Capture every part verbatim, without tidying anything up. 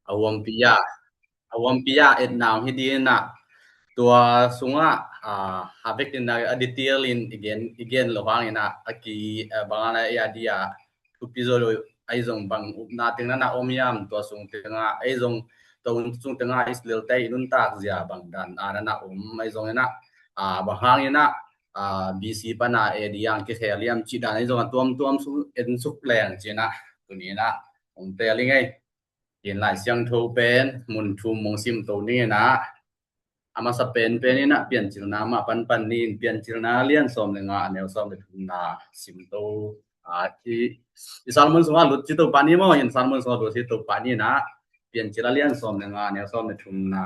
a huampi a, a huampi a etna hi ding in ah, tua sungah a, a vek in ah a detail in i gen, i gen loh hangin ah a ki, a bang a na ei a dia thupi zo lo, ahi zong bang upna teng na na om hiam, tua sung tengah ahi zong, tua sung tengah Israel te i nuntak zia bang dan a na na om, ahi zong in ah a, bang hangin ah a, B C pan a A D ang kikhel hiam cih dan ahi zong a tuamtuam sung en suk leng ci-in ah tuni in ah hong tel ing ei. Ken Lai Siangtho pen mun thum hong simto ning in ah, a masa penpen in ah Piancilna mah panpan ni in, Piancilna lian sawm le nga, a neu sawm le thumna simto a, i, i sermon sungah lut ci to pah ni maw, in sermon sungah lut ci to pah ni in ah, Piancil a lian sawm le nga, a neu sawm le thumna,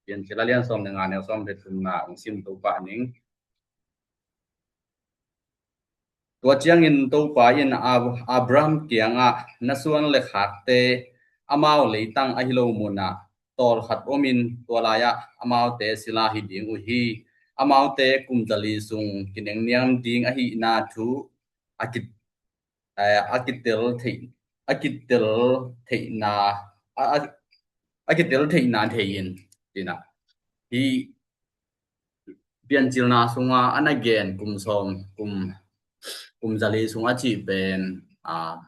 Piancil a lian sawm le nga, a neu sawm le thumna hong simto pah ning. Tua ciangin Topa in Ab-, Abraham kiangah, na suan le khakte, amau leitang ahi lo munah tawlkhat omin, tua lai-ah amaute sila hi ding uh hi. Amaute kum zali sung kinengniam ding ahihna thu a ki, eh, a kitel theih, a kitel theihna, a, a, a kitel theihna thei in, ci-in ah. Hih Piancilna sungah a na gen kum sawm, kum, kum zali sung a cih pen, a,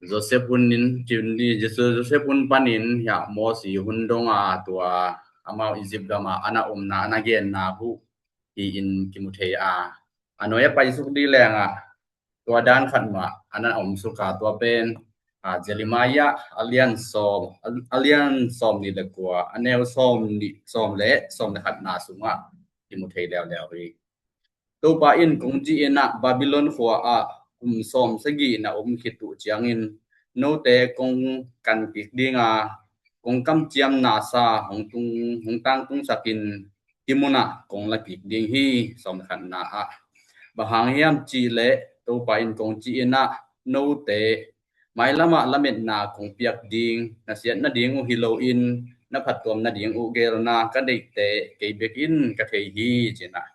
Joseph hun in, Joseph hun panin hiah Mosi hun dong a, tua amau Egypt gam a a na omna, a na genna uh hi-in kimu thei a. A nuai a paisuk ding leng ah tua dan khat mah a na om suk a, tua pen, a, Jeremiah a lian sawm, a, a lian sawm nih le kua, a neu sawm nih, sawm le, sawm le khatna sungah kimu thei leuleu hi. Topa in kong ci-in ah, Babylon khua ah kum sawm sagih na om khit uh ciangin note kong kan kik ding a, kong kamciamna sa hong tung, hong tangtungsak in hih munah kong la kik ding hi. Sawm le khatna ah, bang hang hiam cih leh Topa in kong ci-in ah, note mailam ah lametna kong piak ding, na siat nading uh hi loin na phattuam nading uh geelna ka deihte kei bek in ka thei hi, ci-in ah,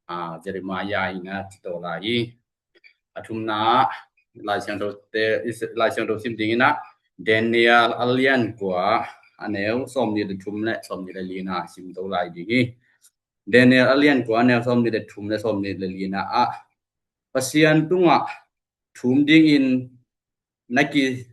a, Jeremiah in a ci to lai hi. A thumna ah Lai Siangtho te, Lai Siangtho sim ding in ah Daniel a lian kua, a neu sawm nih le thum le sawm nih le lina sim to lai ding hi. Daniel a lian kua, a neu sawm nih le thum le sawm nih le lina ah, Pasian tungah thum dingin na ki,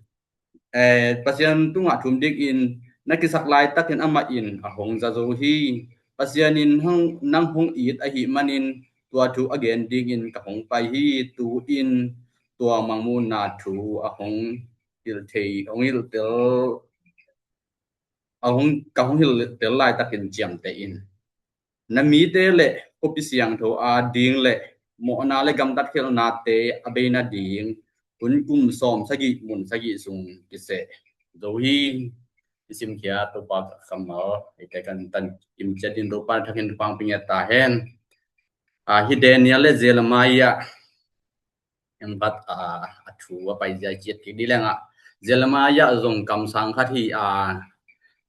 eh, Pasian tungah thum dingin na kisak laitakin amah in a hong za zo hi. Pasian in hong, nang hong it ahih manin tua thu a gen dingin ka hong pai hi. Tu-in tua mangmuhna thu a hong hilh thei, hong hilhtel, a hong, ka hong hilhtel laitakin ciamteh in. Na mite le khuapi siangtho a ding le mawhna le gamtat khialhnate a bei nading hun kum sawm sagih mun sagih sung kiseh zo hi. I simkhia Topa kammal eite kan tan kim ciat in Topa thakin Topa hong pia ngiat ta hen. A, hih Daniel le Jeremiah en vat, a, a thu a paizia ciat kik dih leng ah, Jeremiah zong kamsang khat hi a,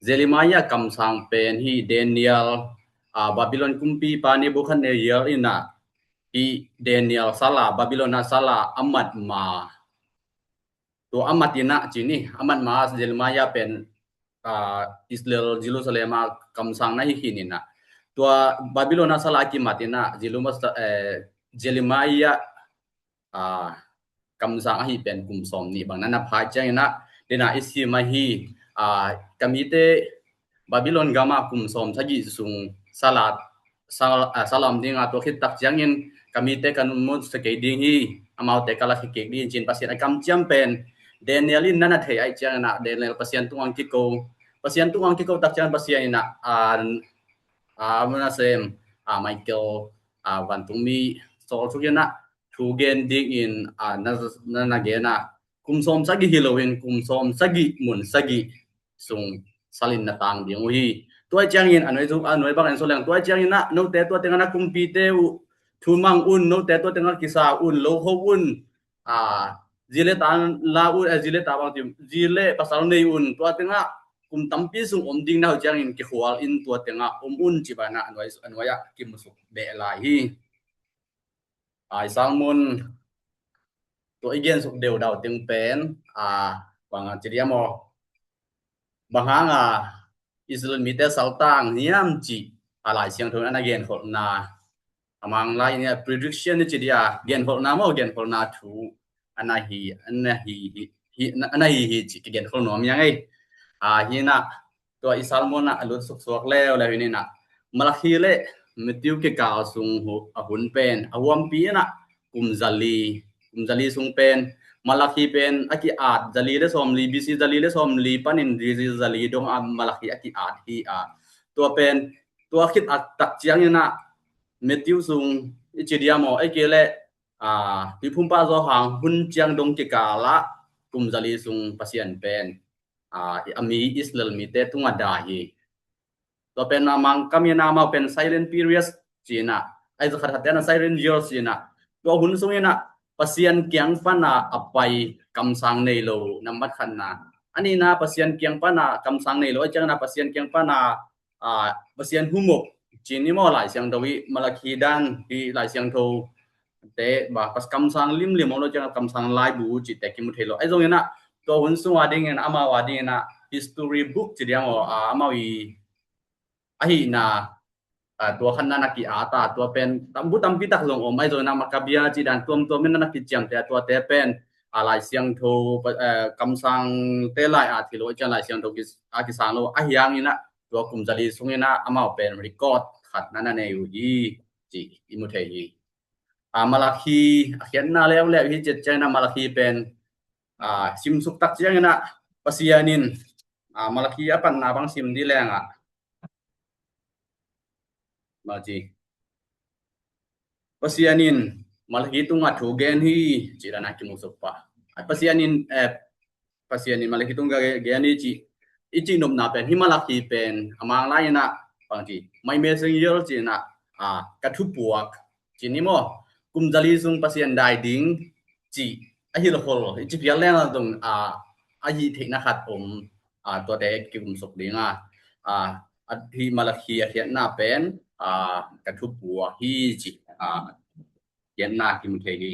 Jeremiah kamsang pen hih Daniel, a, Babylon kumpipa Nebuchadnezzar in ah hih Daniel sal a, Babylon ah sal a a mat ma, tua a mat in ah ci ni, a mat ma Jeremiah pen, a, Israel Jerusalem ah kamsang na hi khin in ah, tua Babylon ah sal a kimat in ah Jeremiah, eh, Jeremiah a, kamsang ahi pen kum sawm nih bang na na pha ciangin ah, den a i sim ahi, a, ka mite Babylon gam ah kum sawm sagih sung sal a, sal, a, sal a om ding a, tua khit tak ciangin ka mite ka nunmun sa kei ding hi, amaute ka la kik ding hi, ci-in Pasian a kamciam pen Daniel in na na thei ahih ciangin ah, Daniel Pasian tungah kiko, Pasian tungah kiko tak ciangin Pasian in ah, a, a, mun a sem, a, Michael, a, vantungmi sawl suk in ah, thu gen dingin, a, na, na, na gen a, kum sawm sagih hi loin kum sawm sagih mun sagih sung sal in na tang ding uh hi. Tua ciangin a nuai zuk, a nuai bang en so leng, tua ciangin ah note tua tengah na kumpite uh thu mang un, note tua tengah kisa un, lo ho un, a, zi le ta la un, a, zi le ta bang ci, zi le pasal nei un, tua tengah kum tampi sung om ding na uh ciangin kikhual in tua tengah om un ci bana a nuai, a nuai ah kimusuk deh lai hi. A, i sermon tua i gen suk deuh dau teng pen, a, bang a ci dia maw, bang hanga Israel mite saltang hiam cih a Lai Siangtho in a na genkholhna, a Manglai in a prediction i ci dia, genkholhna maw, genkholhna thu a na hi, a na hi, hi, hi, a na hi hi cih ka genkholh nuam hi ing ei. A, hi na, tua i Salmon ah a lut suksuak leuleu hi ni na, Malakhi le Matthew kikal sung hu-, a hun pen a huampi in a kum zali, kum zali sung pen, Malakhi pen a ki-at zali le sawmli, B C zali le sawmli panin B C zali dong a Malakhi a ki-at hi a. Tua pen, tua khit a tak ciangin a Matthew sung i ci dia maw, ei kei le, a, Tuiphumpa Johan hun ciang dong kikal ah kum zali sung Pasian pen, a, a mi Israel mite tungah dai hi. Tua pen a Mangkam in a amau pen silent period ci-in a, ei, za khat khat te in a silent years ci-in a, tua hun sungin a Pasian kiang pan a a pai kamsang nei lo, nambat khatna. A nihna, Pasian kiang pan a kamsang nei lo, a ciangin a Pasian kiang pan a, a, Pasian humop ci ni maw, Lai Siangtho i Malakhi dan hi Lai Siangtho te, ba, pas kamsang limlim om lo ciang kamsang laibu cihte kimu thei lo. Ahi zongin a, tua hun sung a dingin, amau a dingin a history book ci dia maw, a, amau i ahihna, a, tua khan na na ki-at a, tua pen tam-, bu tampi tak zong om, ahi zongin a Maccabea cih dan tuamtuam in na na kiciamteh a, tuate pen, a, Lai Siangtho, a, kamsangte lai-at hi lo, ciang Lai Siangtho ki-, a kisang lo, ahi hangin a, tua kum zali sungin a, amau pen record khat na na nei uh hi, cih i mu thei hi. A, Malakhi a khiatna leuleu hi ciat ciangin a Malakhi pen, a, simsuk tak ciangin a Pasian in, a, Malakhi a panna bang sim di leng a, Malakhi, Pasian in Malakhi tungah thu gen hi, ci dan a kimusuk pah. A, Pasian in, eh, Pasian in Malakhi tungah ge-, gen hi ci, i cih nopna pen, hi Malakhi pen a Manglai in a, bang ci, my messenger ci-in a, a, ka thupuak ci ni maw, kum zali sung Pasian dai ding cih a hilh khol, i ci phial leng a zong, a, a hih theihna khat om, a, tuate kikumsuk ding a, a, a, hi Malakhi a khiatna pen, a, ka thupuak hi cih, a, khiatna kimu thei hi.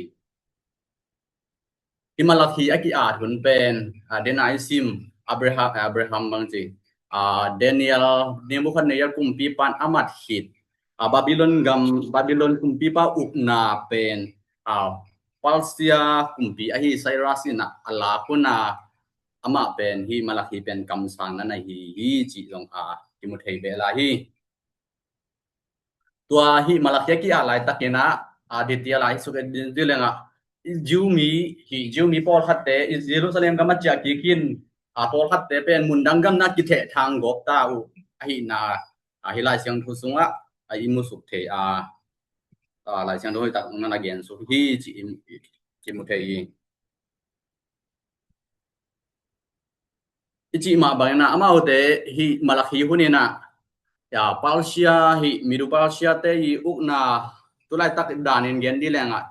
Hi Malakhi a ki-at hun pen, a, den a i sim, Abraham, Abraham bang ci, a, Daniel, Nebuchadnezzar kumpipa in a mat khit, a, Babylon gam, Babylon kumpipa ukna pen, a, Persia kumpi ahi Cyrus in a, a lak hun a, amah pen hi Malakhi pen kamsang na na hi hi cih zong, a, kimu thei beh lai hi. Tua hi Malakhi a ki-at laitakin a, a, detail a hi suk ding leng a, Jew mi, hi Jew mi pawlkhatte, i Jerusalem gam a ciah kik in, a, pawlkhatte pen mundang gam na kithehthang gawp ta uh ahihna, a, hi Lai Siangtho sungah, a, i musuk thei a, a, Lai Siangtho hi tak na na gensuk hi ci i, i, kimu thei hi. I cih mah bangin a, amaute hi Malakhi hun in a, ya, Persia hi, Medo Persia te i ukna, tulaitak danin gen di leng a,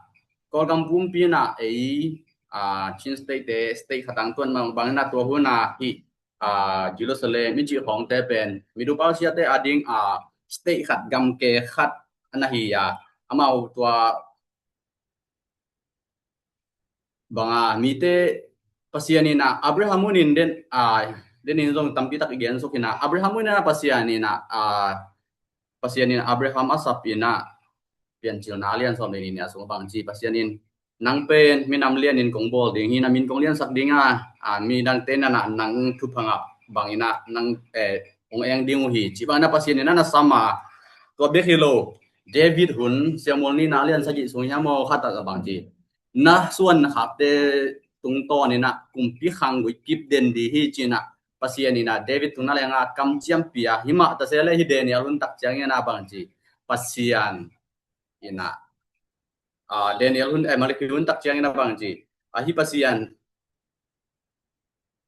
Kawlgam pumpi in a, ei, a, Chin State te, state khat ang tuan mah bangin a, tua hun a hi, a, Jerusalem i cih khawngte pen, Medo Persia te a ding a, state khat, gamke khat a na hi a, amau tua banga mite Pasian in a Abraham hun in den, a, den in zong tampi tak i gensuk in a, Abraham hun in a Pasian in a, a, Pasian in Abraham a sap in a, Piancilna a lian sawm le nih a sung bang ci, Pasian in nang pen minam lian in kong bawl ding hi, na min kong liansak ding a, a, midangte na na nang thupha ngah bangin a nang, eh, hong eng ding uh hi, ci bangin a Pasian in a na sam a, tua bek hi lo, David hun, Samuel nihna a lian sagih sung hiam aw khat ah bang ci, na suan na khakte tungtawn in a kumpi khanggui kip den di hi ci-in a Pasian in a David tung na leng a kamciam pia hi mah ta se le hi Daniel hun tak ciangin a bang ci, Pasian in a, a, Daniel hun, eh, Malakhi hun tak ciangin a bang ci, a, hi Pasian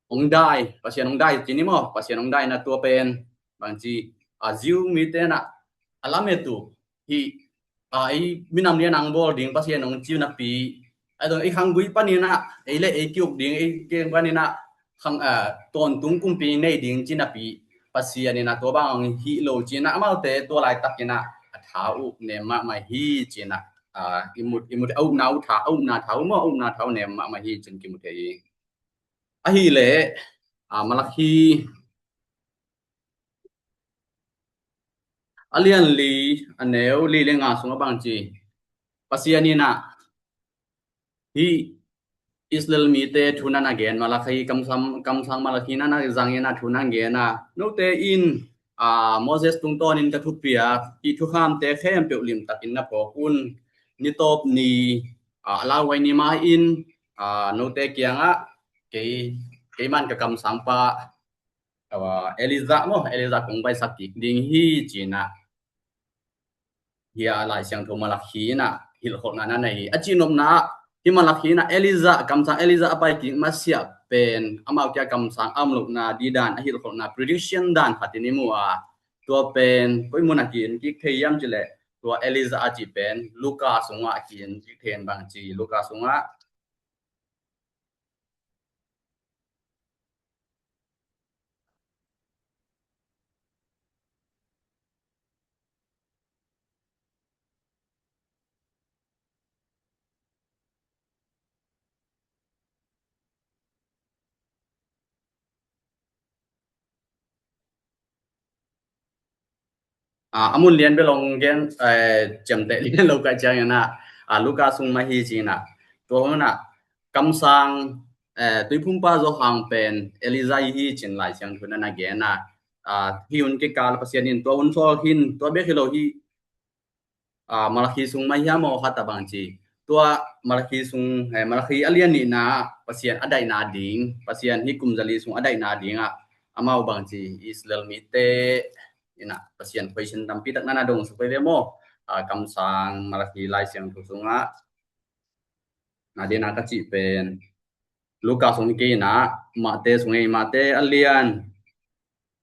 hong dai, Pasian hong dai ci ni maw, Pasian hong dai na tua pen bang ci, a, Jew mite na a lamet uh hi, a, i minam lian ang bawl ding Pasian hong ci uh napi, a, i khanggui panin a, ei le ei ki-uk ding, ei keng panin a, khang, a, tawntung kumpi nei ding ci napi, Pasian in a tua bang hong hih lo ci-in a, amaute tua laitak in a, a tha uh nem mahmah hi ci-in a, a, i mut, i mut a upna uh tha, a upna tha uh maw, a upna tha uh nem mahmah hi ci-in kimu thei hi. Ahih leh, a, Malakhi a lian li, a neu li le nga sungah bang ci, Pasian in ah hih Israel mite thu na na gen, Malakhi, kamsang, kamsang Malakhi na na zang in ah thu na gen a, note in, a, Moses tungtawnin ka thupiak hih thukhamte khempeuh limtakin na phawk un, ni tawp ni, a, a lauhuai ni ma-in, a, note kiangah kei, keiman ka kamsangpa, a, Elijah maw, Elijah kong paisak kik ding hi, ci-in ah hih a Lai Siangtho Malakhi in ah hilhkholhna na nei hi. A cihnopna ah hih Malakhi in ah Elijah, kamsang Elijah a pai kik masiah pen amau kiang kamsang a om lohna ding dan a hilhkholhna prediction dan khat in i mu a, tua pen koi mun ah ki-en kik thei hiam cih leh, tua Elijah a cih pen Luka sungah ki-en kik thei in bang ci, Luka sungah A, a mun lian bel hong gen, eh, ciamteh lian lo ka hih ciangin ah, a, Luka sung mah hi ci-in ah, tua hun ah kamsang, eh, tuiphumpa Johan pen Elijah hi ci-in Lai Siangtho in ah na gen a, a, hih hun kikal Pasian in tua hun sawl hi-in, tua bek hi lo hih, a, Malakhi sung mah hiam aw khat ah bang ci, tua Malakhi sung, eh, Malakhi a lian nihna ah Pasian a daihna ding, Pasian hih kum zali sung a daihna dingah amau bang ci, Israel mite in ah Pasian khuaisiam tampi tak na na dong suk veve maw. A, kamsang Malakhi Lai Siangtho sungah na dena ka cih pen Luka sung hi kei in ah, Mate sung hi, Mate a lian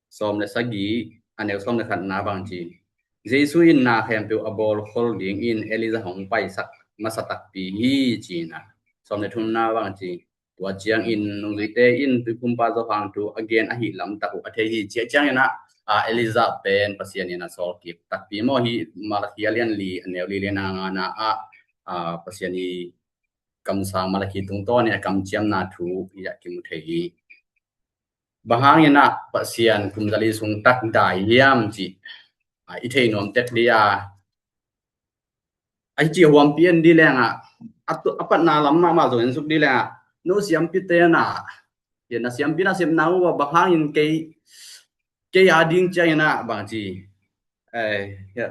sawm le sagih, a neu sawm le khatna bang ci, Jesu in na khempeuh a bawlkhol dingin Elijah hong paisak masa takpi hi, ci-in ah, sawm le thumna bang ci, tua ciangin nungzuite in tuiphumpa Johan thu a gen ahi lamtak uh a thei hi, ci-a ciangin ah, a, Elijah pen Pasian in a sawlkik takpi maw. Hih Malakhi a lian li, a neu li le na ngana ah, a, Pasian i kamsang Malakhi tungtawnin a kamciamna thu i a kimu thei hi. Bang hangin ah Pasian kum zali sung tak dai hiam cih, a, i thei nuam tek dih a, a, i cih huampi en dih leng ah, a tu-, a patna lam mahmah zong en suk dih leng ah, no siampite na, na siampi nasepna uh ah bang hangin kei, kei a ding ciangin ah bang ci, eh, ya.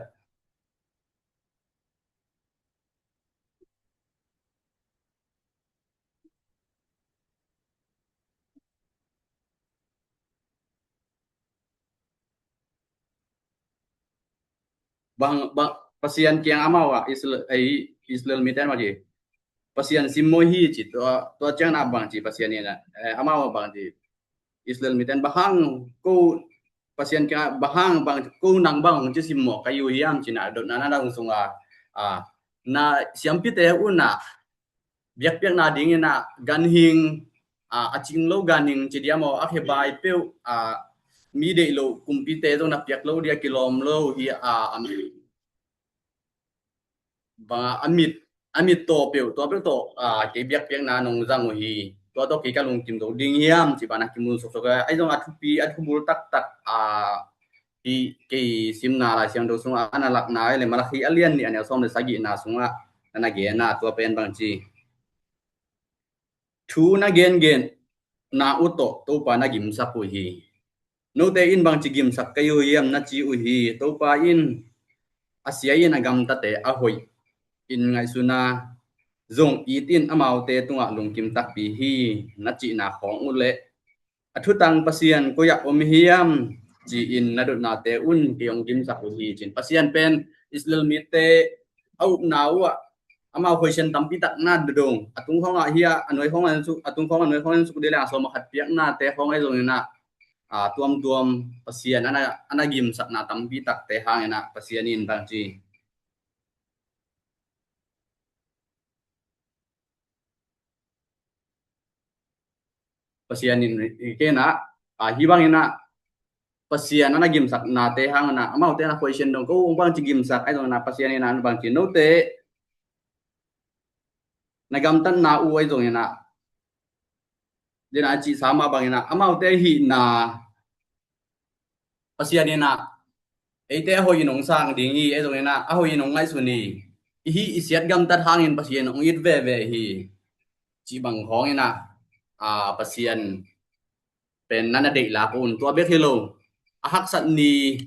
Bang, bang, Pasian kiang amau ah, Israel, eh, Israel mite mah ci, Pasian simmawh hi ci, tua, tua ciang na bang ci, Pasian in ah, eh, amau ah bang ci, Israel mite in bang hang ko Pasian kiangah bang hang bang ko nang bang hong ci simmawh ka hi uh hiam ci-in ah dotna na dang sungah, a, na siampite un ah biakpiakna dingin ah ganhing, a, a cing lo ganhing ci diam aw, a khebai peuh, a, mi deih loh kumpite zong na piak lo dih a kilawm lo hi a, a, bang a mit, a mit tawh peuh, tua peuh tawh, a, kei biakpiakna nong zang uh hi. Tua tawh kei ka lungkim zo ding hiam ci bang na kimu suksuk a, ahi zong a thupi, a thubul taktak, a, hih kei simna Lai Siangtho sungah a na lakna hi le, Malakhi a lian nih a neu sawm le sagihna sungah na na gen a, tua pen bang ci, thu na gengenna uh tawh Topa na gimsak uh hi. Note in bangci gimsak ka hi uh hiam na ci uh hi. Topa in a sia in a gamtate a hoih in ngaihsun a, zong it in amaute tungah lungkim takpi hi, na cihna khawng uh leh a thutang Pasian koi-ah om hiam ci-in na dotnate un kei hong gimsak uh hi, ci-in Pasian pen Israel mite a upna uh ah amau hoihsian tampi tak na dodong, a tung khawngah hi a, a nuai khawngah en suk, a tung khawngah a nuai khawngah en suk dih leh a sawm a khat piaknate khawng ahi zongin ah, a, tuamtuam Pasian a na, a na gimsakna tampi takte hangin ah Pasian in bangci Pasian in hi kei in ah, a, hih bangin ah Pasian a na gimsaknate hangin ah amaute na hoihsian dong, ko hong bangci gimsak ahi zongin ah Pasian in ah bangci note na gamtatna uh ahi zongin ah, dena a cihsa mah bangin ah amaute hihna Pasian in ah eite a hoih in hong sang ding hi, ei zong inah a hoih in hong ngaihsun hi. I hih i siat gamtat hangin Pasian hong it veve hi, cih bang khawng inah, a, Pasian pen na na deih lak un, tua bek hi lo. A haksat ni,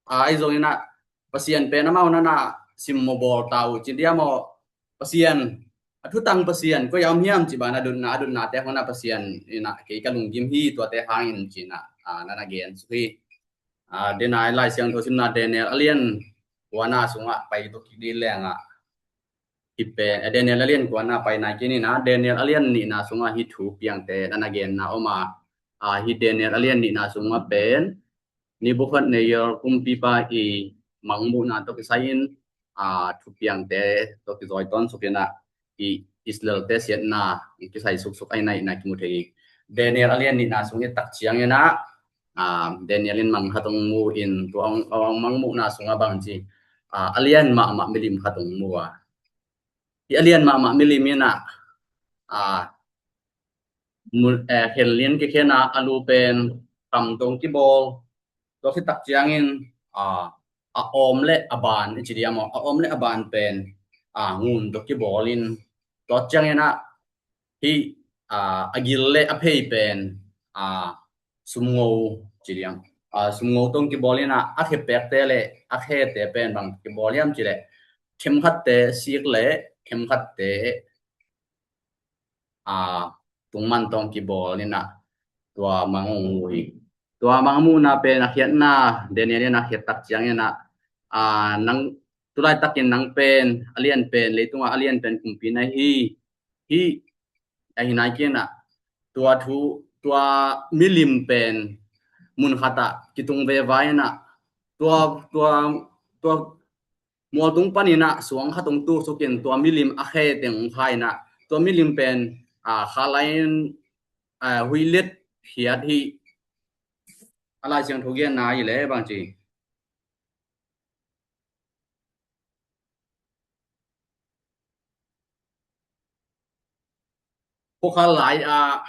a, ei zong inah Pasian pen amau na na simmawh bawl ta uh, ci diam aw, Pasian, a thutang Pasian koi a om hiam cih bang a dutna, a dutnate khawng inah Pasian inah kei ka lunggim hi, tuate hangin ci inah, a, na na gen suk hi. A, denai Lai Siangtho simna Daniel a lian kuana sungah pai tuk kik dih lengah, hih pen, a, Daniel a lian kuana pai nai kei ni inah, Daniel a lian nihna sungah hih thu piangte na na genna om a, a, hih Daniel a lian nihna sungah pen Nebuchadnezzar kumpipa i mangmuhna tawh kisai in, a, thupiangte tawh kizawi tawn suk inah, i Israel-te siatna kisai suksuk ahi na inah kimu thei hi. Daniel a lian nihna sung i tak ciang inah, a, Daniel in mang khat hong mu in, tua hong, hong mangmuhna sungah bang ci, a, a lian mahmah milim khat hong mu a, hih a lian mahmah milim inah, a, mul-, eh, khenlin kikhen a, a lu pen kam tawh kibawl. Tua khit tak ciangin, a, a awm le a ban i ci diam aw, a awm le a ban pen, a, ngun tawh kibawl in, tua ciang inah hih, a, a gil le a phei pen, a, sumngo ci diam, a, sumngo tawh kibawl inah, a khepekte le a khete pen bang kibawl hiam cih leh themkhatte sik le themkhatte, a, tungman tawh kibawl inah tua mang hong mu hi. Tua mang muhna pen a khiatna, Daniel in a khiat tak ciang inah, a, nang, tu laitakin nang pen a lian pen, leitungah a lian pen kumpi na hi hi, ahi nai kei inah, tua thu, tua milim pen mun khatah kitung veva inah, tua, tua, tua mualtung pan inah suang khat hong tuk suk in, tua milim a khe teng hong kha inah, tua milim pen, a, kha lai in, a, huih let khiat hi. A Lai Siangtho genna hi leh bang ci, khuakhal lai-ah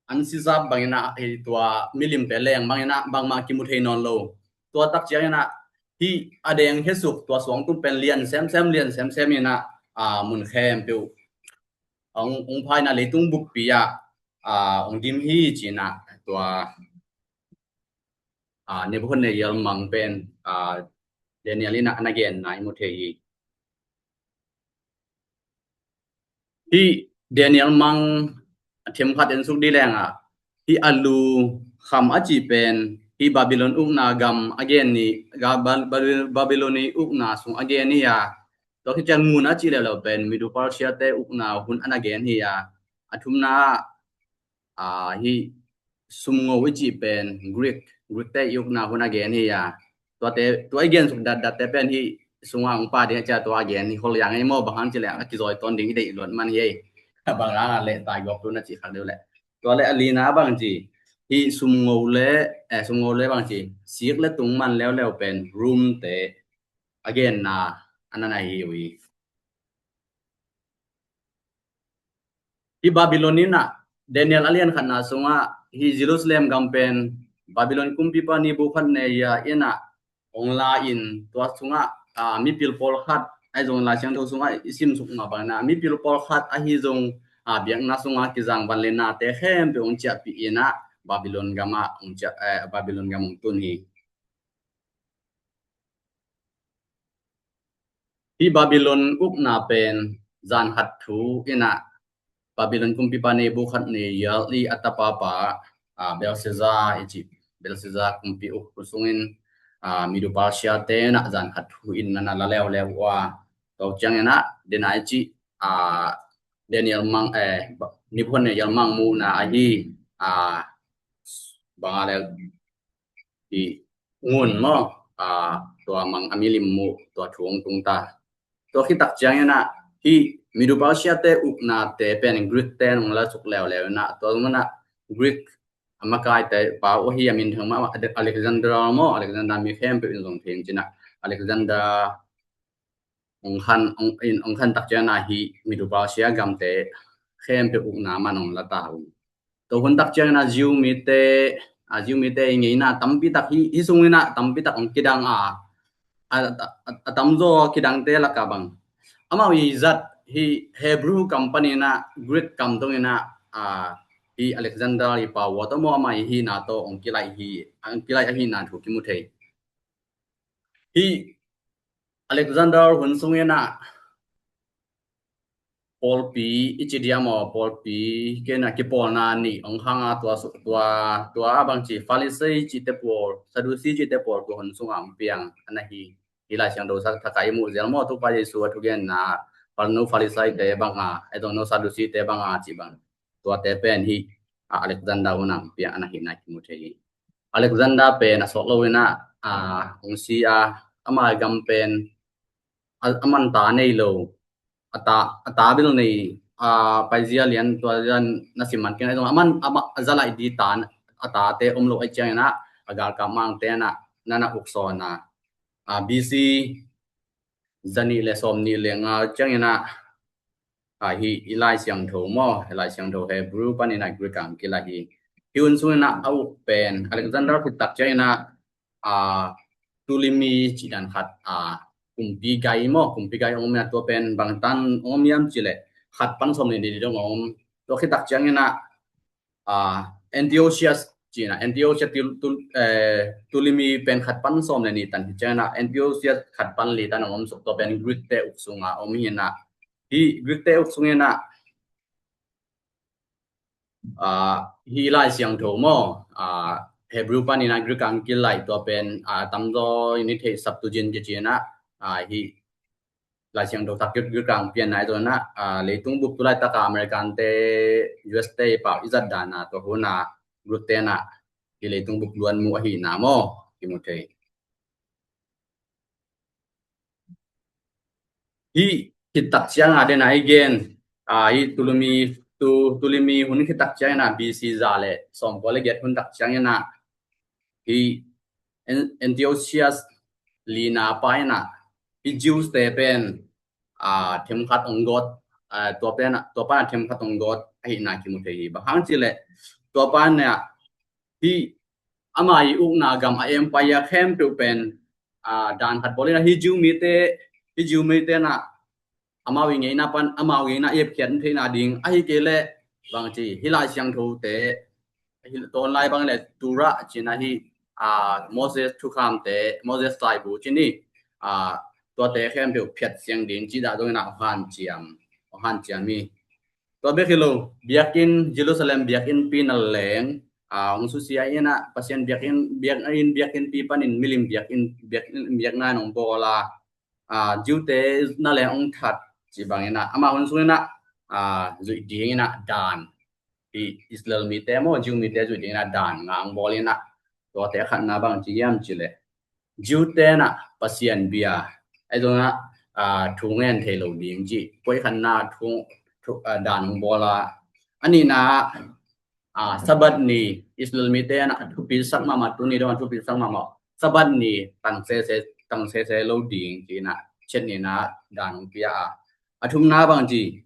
an sizap bang inah, hih tua milim pen leng bang inah bangmah kimu thei nawn lo. Tua tak ciang inah hih a deng khesuk tua suangtum pen lian semsem, lian semsem inah, a, mun khempeuh hong, hong pha inah leitung buppi ah, a, hong dim hi ci inah tua, a, Nebuchadnezzar mang pen, a, Daniel inah a na genna i mu thei hi. Hih Daniel mang a themkhat en suk dih lengah, hih a lu kham a cih pen hih Babylon ukna gam a gen ni, ga-, Ba-, Ba-, Babylon i ukna sung a gen hi a, tua khit ciang ngun a cih leuleu pen Medo-Persia-te ukna hun a na gen hi a, a thumna ah, a, hih sumngo i cih pen Greek, Greek-te i ukna hun a gen hi a, tuate, tua i gen suk datdatte pen hih sungah hong pha ding a, cia tua a gen hi khol liang ei maw, bang hang cih leh a kizawi tawn ding i deih luat man hi ei. Bang hang a leh tai gawp tun a cih khak deuh leh. Tua leh a lina bang ci, hih sumngo le, eh, sumngo le bang ci, sik le tung man leuleu pen room-te a genna a na na hi uh hi. Hih Babylon inah, Daniel a lian khatna sungah hih Jerusalem gam pen Babylon kumpipa Nebuchadnezzar inah hong la in, tua sungah, a, mipil pawlkhat, ahi zong Lai Siangtho sungah i sim suk mah bang inah mipil pawlkhat ahi zong, a, biakna sungah kizang van le nate khempeuh hong ciahpih inah Babylon gamah hong ciah, eh, Babylon gam hong tun hi. Hih Babylon ukna pen zan khat thu inah Babylon kumpipa Nebuchadnezzar i a tapapa, a, Belshazzar i cih, Belshazzar kumpi uk sungin, a, Medo-Persia-te inah zan khat thu in na na la leuleu uh a, tua ciang inah dena i cih, a, Daniel mang, eh, Nebuchadnezzar mang muhna ahi, a, bang a le i ngun maw, a, tua mang a milim muh, tua thu hong tung ta. Tua khit tak ciang inah hih Medo-Persia-te uknate pen Greek-te in hong la suk leuleu inah, tua zong inah Greek a makaite pa uh ahi a minthang mah Alexander maw, Alexander mi khempeuh in zong thei ci inah, Alexander hong khan, hong, in, hong khan tak ciang inah hih Medo-Persia gamte khempeuh ukna man hong la ta uh. Tua hun tak ciang inah Jew mite, a, Jew mite i ngeina tampi tak hi, hi sung inah tampi tak hong kidang a, a, a, a tamzaw kidangte lakah bang amau i zat hi Hebrew kam pan inah Greek kam dong inah, a, hi Alexander i pau a tawh maw amah i hihna tawh hong kilaih hi, hong kilaih ahihna thu kimu thei. Hi Alexander hun sung inah pawlpi i ci diam aw, pawlpi kei inah kipawlna nih hong khang a, tua, tua, tua a bangci Pharisee cihte pawl, Sadducee cihte pawl tua hun sungah hong piang a na hi. Hi Lai Siangtho thak, thakah i muh zel maw, Topa Jesu a thugenna, pal no Pharisee te banga, ei dong no Sadducee te banga cih bang. Tuate pen hi, a, Alexander hunah hong piang a na hi na kimu thei hi. Alexander pen a suak lo inah, a, hong si a, ama gam pen a, a man ta nei lo, a ta, a ta bil nei, a, paizia lian tua lian na sim man keng a zong a man, a ma, a za lai di ta, a tate om lo a ciang inah, a galkap mangte inah, nana uksawn a, a, B C zanih le sawm nih le nga ciang inah, a, hi i Lai Siangtho maw, i Lai Siangtho Hebrew pan inah Greek ang kila hi. Hi hun sung inah a uk pen, Alexander khit tak ciang inah, a, Ptolemy cih dan khat, a, kumpi gai maw, kumpi gai hong om inah tua pen bangtan hong om hiam cih leh khat pan sawm le nih dong hong om. Tua khit tak ciang inah, a, Antiochus cih inah, Antiochus Ptol-, Ptol-, eh, Ptolemy pen khat pan sawm le nih tan hi ciang inah, Antiochus khat pan li tan hong om suk, tua pen Greek te uk sungah om hi inah. Hi Greek te uk sung inah, a, hi Lai Siangtho maw, a, Hebrew pan inah Greek ang kilaih tua pen, a, tamzaw in i theih Septuagint kici inah, a, hi Lai Siangtho thak Greek, Greek ang pianna i zong inah, a, leitung bup tu laitak a American te, U S te i pau i zat dan a tua hun a Greek te inah hi leitung bup luan mu ahihna maw kimu thei. Hi khit tak ciang a den a i gen, a, hi Ptolemy, tu, Ptolemy hun khit tak ciang inah B C za le sawm kua le giat hun tak ciang inah hi An-, Antiochus lina pa inah hi Jews te pen, a, themkhat hong gawt, a, tua pen, tua pan a themkhat hong gawt ahihna kimu thei hi. Bang hang cih leh tua pan inah hi ama i ukna gam a empire khempeuh pen, a, dan khat bawl inah hi Jew mite, hi Jew mite inah amau i ngeina pan, amau ngeina i hepkhiat theihna ding, ahi kei leh bangci hi Lai Siangtho te, hi ton lai bang le Torah cih inah hi, a, Moses thukhamte, Moses laibu cih ni, a, tuate khempeuh phiat siang ding cih dah dong inah hong hanciam, hong hanciam hi. Tua bek hi lo, biakinn, Jerusalem biakinnpi na leng, a, hong susia inah, Pasian biakinn, biakinn, biakinnpi panin milim biakinn, biakinn, biakna in hong bawl a, a, Jew te na leng hong that cih bang inah, amah hun sung inah, a, zuih ding inah dan, hi Israel mite maw, Jew mite zuih ding inah dan nga hong bawl inah, tuate a khatna bangci hiam cih leh Jew te inah Pasian bia, ei zong inah, a, thu ngen thei lo ding cih, kua i khatna thu, thu, a, dan hong bawl a. A nihna, a, Sabbath ni, Israel mite inah a thupisak mahmah, tuni dong a thupisak mahmah Sabbath ni tang sese, tang sese lo ding cih inah, chet ni inah dan hong pia a. A thumna bangci,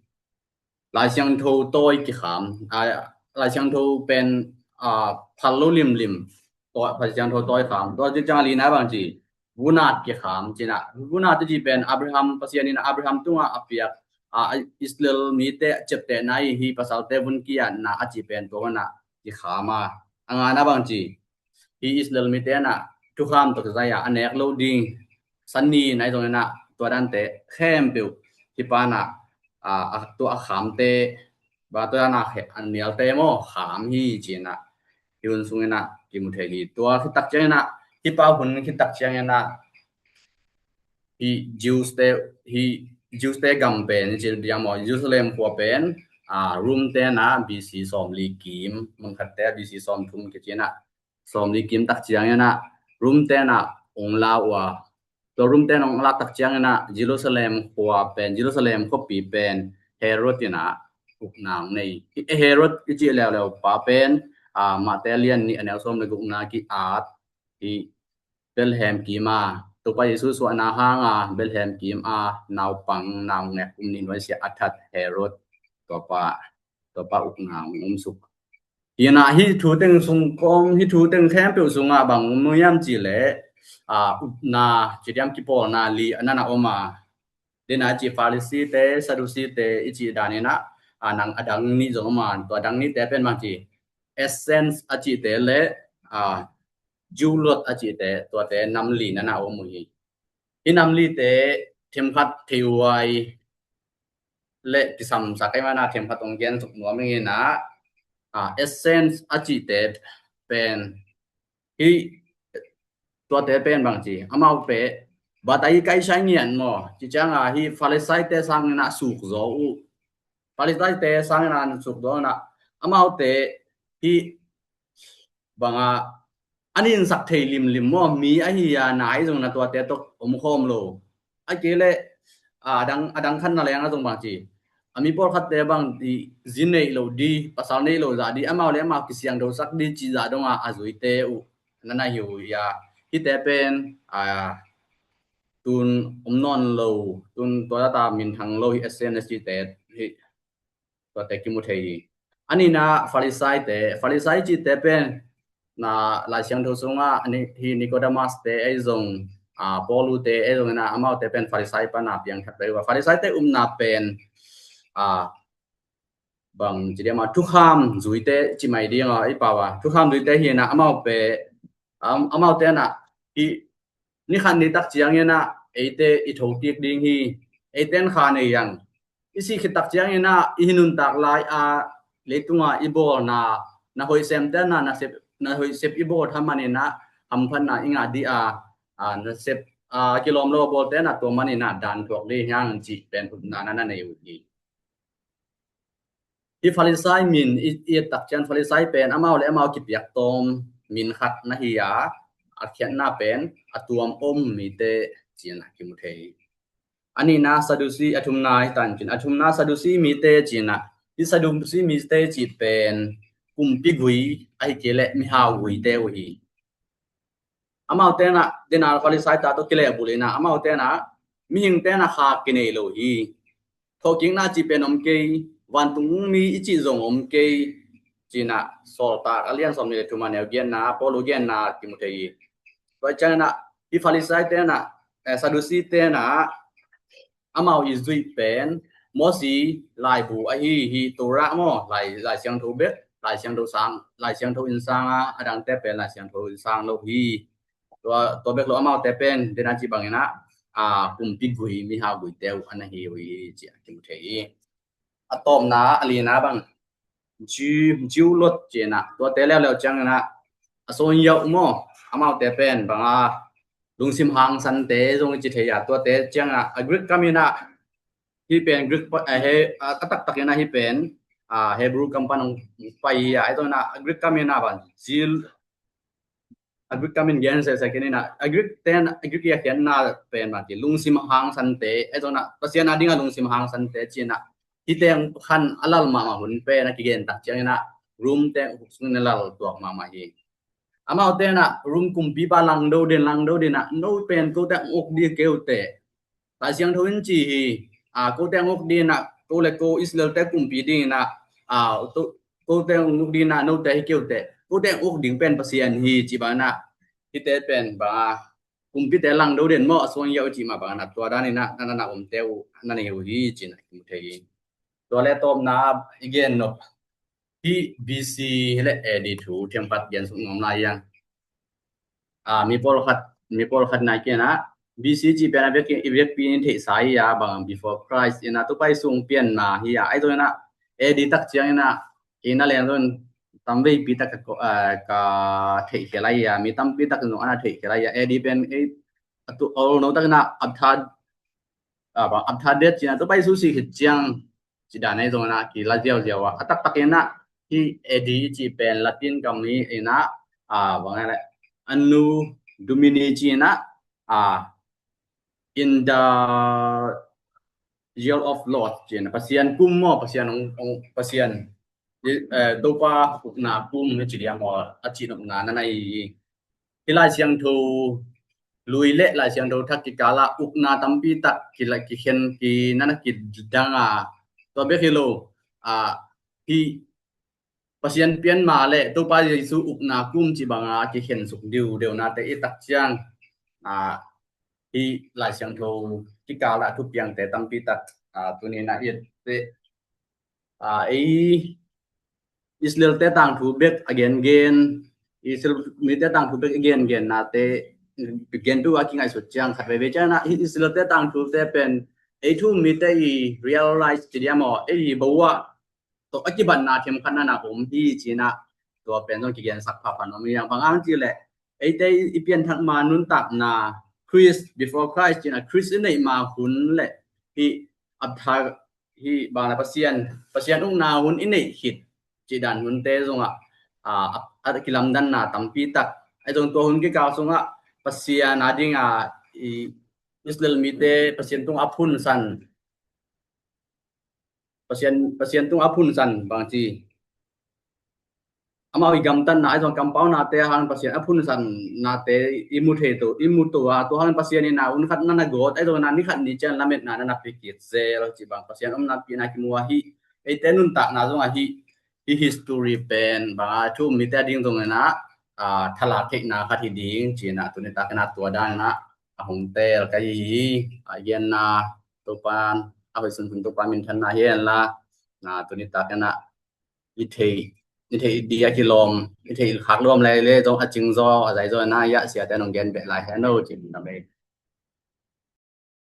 Lai Siangtho tawi kikham, a, Lai Siangtho pen, a, phal lo limlim, tawi, Lai Siangtho tawi kham, tua cih ciang a lina bangci, vunat kikham cih inah, vunat cih pen Abraham, Pasian inah Abraham tungah a piak, a, Israel mite ciaptehna i hi pasalte vun ki-atna a cih pen tua inah kikham a, a ngana bangci, hi Israel mite inah thukham tawh kizai a, a nek loh ding, sani nai zong inah tua dante khempeuh hi pa inah, a, a, tua a khamte, ba tua inah he, a nialte maw kham hi cih inah, hi hun sung inah kimu thei hi. Tua khit tak ciang inah, hi pa hun khit tak ciang inah, hi Jews te, hi Jews te gam pen, i ci diam aw, Jerusalem khua pen, a, Rome te inah B C sawm li kim, mangkhat te B C sawm thum kici inah, sawm li kim tak ciang inah Rome te inah hong la uh a. Tua Rome te inah hong lak tak ciang inah Jerusalem khua pen, Jerusalem khuapi pen Herod inah ukna hong nei. Hi Herod i cih leuleu pa pen, a, Matthai lian nih a neu sawm le gukna ki-at, hi Bethlehem kim a, Topa Jesu suahna hang a Bethlehem kim a naupang, naungek kum nih nuai sia a that Herod, tua pa, tua pa ukna hong om suk. Hinah hih thu teng sung kawm, hih thu teng khempeuh sungah bang om hiam cih leh, a, upna, ci diam, kipawlna li a nana om a. Dena ci Pharisee-te, Sadducee-te i cih daninah, a, nang a dang nih zong om a, tua dang nihte pen bang ci, essence a cihte le, a, Jew lot a cihte, tuate nam li nana om uh hi. Hih nam lite themkhat theihuai le kisamsak ei mana themkhat hong gen suk nuam ing inah, a, essence a cihte pen hih tuate pen bang ci, amau pe batai kai sai ngian maw, ci cianga hih Pharisee-te sang inah suk zaw uh. Pharisee-te sang inah suk zaw inah amaute hih banga an insak thei limlim maw, mi ahi a na ahi zong na tuate tawh om khawm lo. A kei leh, a, a dang, a dang khat na leng a zong bang ci, a mi pawlkhatte bang ci, zi neih lo di, pasal neih lo zah di, amau le amau kisiangthosak di cih zah dongah a zuite uh nana hi uh hi a. Hihte pen, a, tun om nawn lo, tun tua zata minthang lo hi, essence a cihte hi. Tuate kimu thei hi. A nihna Pharisee-te, Pharisee cihte pen na Lai Siangtho sungah a ni, hi Nicodemus-te ei zong, a, Paulu-te ei zong inah amaute pen Pharisee pana piangthak pei uh a. Pharisee-te upna pen, a, bang ci diam a, thukham zuite ci mai ding a, i pau a. Thukham zuite hi inah amau pe, am-, amaute inah hih ni khat ni tak ciang inah eite i tho kik ding hi, eite in kha nei ang. I sih khit tak ciang inah i hi nuntak lai a leitunga i bawlna, na hoih semte na, na sep, na hoih sep i bawl thaman inah hamphatna i ngah dih a, a, na sep, a, kilawm lo a bawlte na tua man inah dan thuak dih hiang cih pen upna nana nei uh hi. Hih Pharisee min i, i et tak ciang Pharisee pen amau le amau kipiak tawm min khat na hi a, a khiatna pen a tuam om mite ci-in a kimu thei hi. A nihna Sadducee, a thumna hi tan cin, a thumna Sadducee mite ci-in a, hih Sadducee mite cih pen kumpi gui ahi kei leh mihau guite uh hi. Amaute inah, dena Pharisee-te tawh kilehbulh inah, amaute inah mihingte inah kha kinei lo hi. Thawhkikna cih pen om kei, vantung mi i cih zong om kei, ci-in a Sawltak a lian sawm nih le thum a neu giatna, Paulu giatna kimu thei hi. Tua ciang inah hih Pharisee-te inah, eh, Sadducee-te inah amau i zuih pen Mosi laibu ahi hi, Torah maw, Lai, Lai Siangtho bek, Lai Siangtho sang, Lai Siangtho in sang a, a dangte pen Lai Siangtho in sang lo hi. Tua, tua bek lo amaute pen dena ci bang inah, a, kumpi gui, mihau guite uh ana hi uh hi ci-in a kimu thei hi. A tawpna, a lina bang Jew, Jew lot ci-in a, tuate leuleu ciang inah a suang yauh maw, amaute pen banga lungsim hangsante zong i ci thei a, tuate ciang a, a Greek kam inah hih pen Greek pa, a, he, a, a taktak inah hih pen, a, Hebrew kam pan hong pai hi a, ahi zong inah a Greek kam inah bang Jew, a Greek kam in gen sese kei inah, a Greek ten, a Greek i a khiatna pen bang ci, lungsim hangsante, ahi zong inah Pasian a dinga lungsim hangsante ci-in a, hih teng khan a lal mahmah hun pen a kigen tak ciang inah Rom teng khuk sungin a lal tuak mahmah hi. Amaute inah Rom kumpipa langdo den, langdo den a, no pen kote hong uk ding kei uh teh, Lai Siangtho in ci hi, a, kote hong uk ding inah, ko le ko Israel-te kumpi ding inah, a, to, kote hong uk ding inah note hi kei uh teh, kote hong uk ding pen Pasian hi ci bang inah, hihte pen bang a, kumpite langdo den maw, a suang yauh ci mah bang inah, tua dan inah, na, na, na omte uh, na nei uh hi ci-in a kimu thei hi. Tua le tawpna i gen nop, hih B C le A D thu themkhat gen suk nuam lai hiang. A, mi pawlkhat, mi pawlkhat na kian ah B C cih pen a vek, i vekpi in theihsa hi a, bang before Christ inah, tu pai sung pianna hi a, ahi zong inah A D tak ciang inah, kei na leng zong tamveipi tak ka, a, ka theihkhial ahi a, mi tampi tak zong ana theihkhial ahi a, A D pen ei, a tu ol no tak inah apthad, a, bang apthad det cih inah, tu pai su si khit ciang, ci dan ahi zong inah kila ziauziau a, a taktak inah hih A D cih pen Latin kam hi inah, a, bang inah Anno Domini ci inah, a, in the year of Lord ci inah, Pasian kum maw, Pasian hong, hong, Pasian, eh, Topa ukna kum hi ci diam aw, a cihnopna na na hi hi. Hih Lai Siangtho lui le Lai Siangtho thak kikal ah ukna tampi tak kila, kikhen, ki, na na kidang a, tua bek hi lo, a, hih Pasian pian ma le Topa Jesu ukna kum ci banga kikhensuk diu deuhnate i tak ciang, a, hih Lai Siangtho kikal ah thupiangte tampi tak, a, tuni-in ah i et teh, a, ei Israel-te tangthu bek a gengen, Israel mite tangthu bek a gengennate gentu a kingaihsut ciang khat veivei ciang ah hih Israel-te tangthute pen ei thu-um mite i realize ci diam aw, ei i bo ah tawh a kibatna themkhat na na om hi ci-in ah tua pen zong kigensak phapha nuam hi. Bang hang cih leh eite i pianthak ma nuntakna Christ, before Christ ci-in ah Christ i neih ma hun le hih a thak hih bang le Pasian, Pasian ukna hun i neih khit cih dan hunte zongah, a, a, a kilamdanna tampi tak. Ahi zong tua hun kikal sungah Pasian a ding a i Israel mite Pasian tungah a phunsan, Pasian, Pasian tungah a phunsan bangci, amau i gamtatna ahi zong kampaunate hang Pasian a phunsannate i mu thei to, i mu to a, tua hang Pasian in a hun khat na na gawt ahi zong na ni khat ni ciang lametna na na pia kik zel cih bang Pasian omna pina kimu a hih eite nuntakna zong a hih, hih history pen bang a thu-um mite a ding zong in ah, a, thalak theihna khat hi ding ci-in ah tuni takin ah tua dan in ah a hong teel ka hi hi. A genna Topa'n a hoih sunsun Topa minthanna hi hen la, na tuni takin ah i theih, i theih di a kilawm, i theih khak lawm lai le zong a cing zaw a zai zaw na ia siate nong gen beh lai hen lo ci-in na mei.